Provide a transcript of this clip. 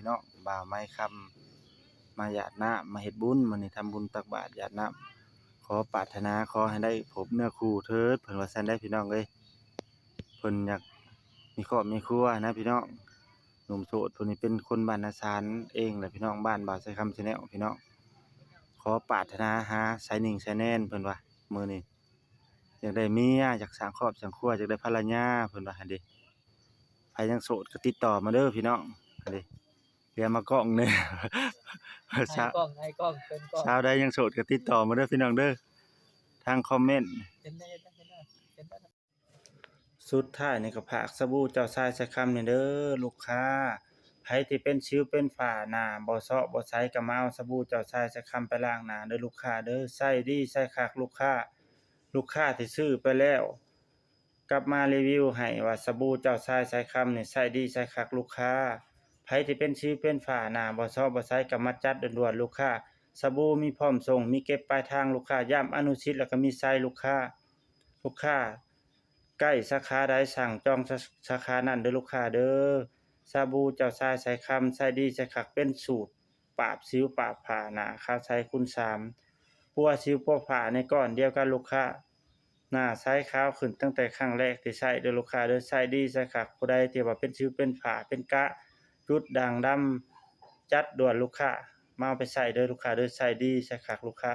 ນ້ອງ ບ່າວໄມ້ຄຳ ມາຢາດນ້ຳ ມາເຮັດບຸນ ມື້ນີ້ທຳບຸນຕັກບາດຢາດນ້ຳ ຂໍປາດຖະໜາ ຂໍໃຫ້ໄດ້ພົບເນື້ອຄູ່ເທີດ ເພິ່ນວ່າຊັ້ນໄດ໋ພີ່ນ້ອງເອີຍ. ເພິ່ນຢາກມີຄອບມີຄົວນະພີ່ນ້ອງ. ໜຸ່ມໂສດຜູ້ນີ້ເປັນຄົນບ້ານນາຊານເອງແຫຼະພີ່ນ້ອງ ບ້ານບ່າວໄຊຄຳ Channel ພີ່ນ້ອງ. ຂໍປາດຖະໜາຫາຊາຍໜິງຊາຍແນນ ເພິ່ນວ່າ ມື້ນີ້ຢາກໄດ້ເມຍ ຢາກສ້າງຄອບສ້າງຄົວ ຢາກໄດ້ພັນລະຍາ ເພິ່ນວ່າຫັ້ນເດ. ໃຜຍັງໂສດກໍຕິດຕໍ່ມາເດີພີ່ນ້ອງ ຫັ້ນເດ. ເດ ມາກ້ອງແດ່ ໃຫ້ກ້ອງ ໃຫ້ກ້ອງ ເຊີນກ້ອງ. ສາວໃດຍັງໂສດກໍຕິດຕໍ່ມາເດີພີ່ນ້ອງເດີ ທາງຄອມເມັນ. ເຫັນແລ້ວ ເຫັນແລ້ວ ເຫັນແລ້ວ. ສຸດທ້າຍນີ້ກໍຝາກສະບູເຈົ້າຊາຍຊາຍຄຳນີ້ເດີລູກຄ້າ. ໃຜທີ່ເປັນສິວເປັນຝ້າ ໜ້າບໍ່ເຊາະບໍ່ໃສ ກໍມາເອົາສະບູເຈົ້າຊາຍຊາຍຄຳໄປລ້າງໜ້າເດີລູກຄ້າເດີ. ໃຊ້ດີໃຊ້ຄັກລູກຄ້າ. ລູກຄ້າທີ່ຊື້ໄປແລ້ວ ກັບມາຣີວິວໃຫ້ວ່າສະບູເຈົ້າຊາຍຊາຍຄຳນີ້ໃຊ້ດີໃຊ້ຄັກລູກຄ້າ. ໃຜທີ່ເປັນສິວເປັນຝ້າ ໜ້າບໍ່ເຊາະບໍ່ໃສ ກໍມາຈັດດ່ວນໆລູກຄ້າ. ສະບູມີພ້ອມສົ່ງ ມີເກັບປາຍທາງລູກຄ້າ. ຢ້ຳອະນຸສິດ ແລ້ວກໍມີໄຊລູກຄ້າ. ລູກຄ້າ ໃກ້ສາຂາໃດສັ່ງຈອງສາ ສາຂານັ້ນເດີລູກຄ້າເດີ. ສະບູເຈົ້າຊາຍຊາຍຄຳ ໃຊ້ດີໃຊ້ຄັກ ເປັນສູດປາບສິວປາບຝ້າ ໜ້າຂາວໃສຄູນສາມ. ປົວສິວປົວຝ້າໃນກ້ອນດຽວກັນລູກຄ້າ. ໜ້າໃສຂາວຂຶ້ນຕັ້ງແຕ່ຄັ້ງແລກທີ່ໃຊ້ເດີລູກຄ້າເດີ. ໃຊ້ດີໃຊ້ຄັກ ຜູ້ໃດທີ່ວ່າເປັນສິວເປັນຝ້າ ເປັນກະ ຈຸດດ່າງດຳ ຈັດດ່ວນລູກຄ້າ ມາເອົາໄປໃຊ້ເດີລູກຄ້າເດີ. ໃຊ້ດີໃຊ້ຄັກລູກຄ້າ.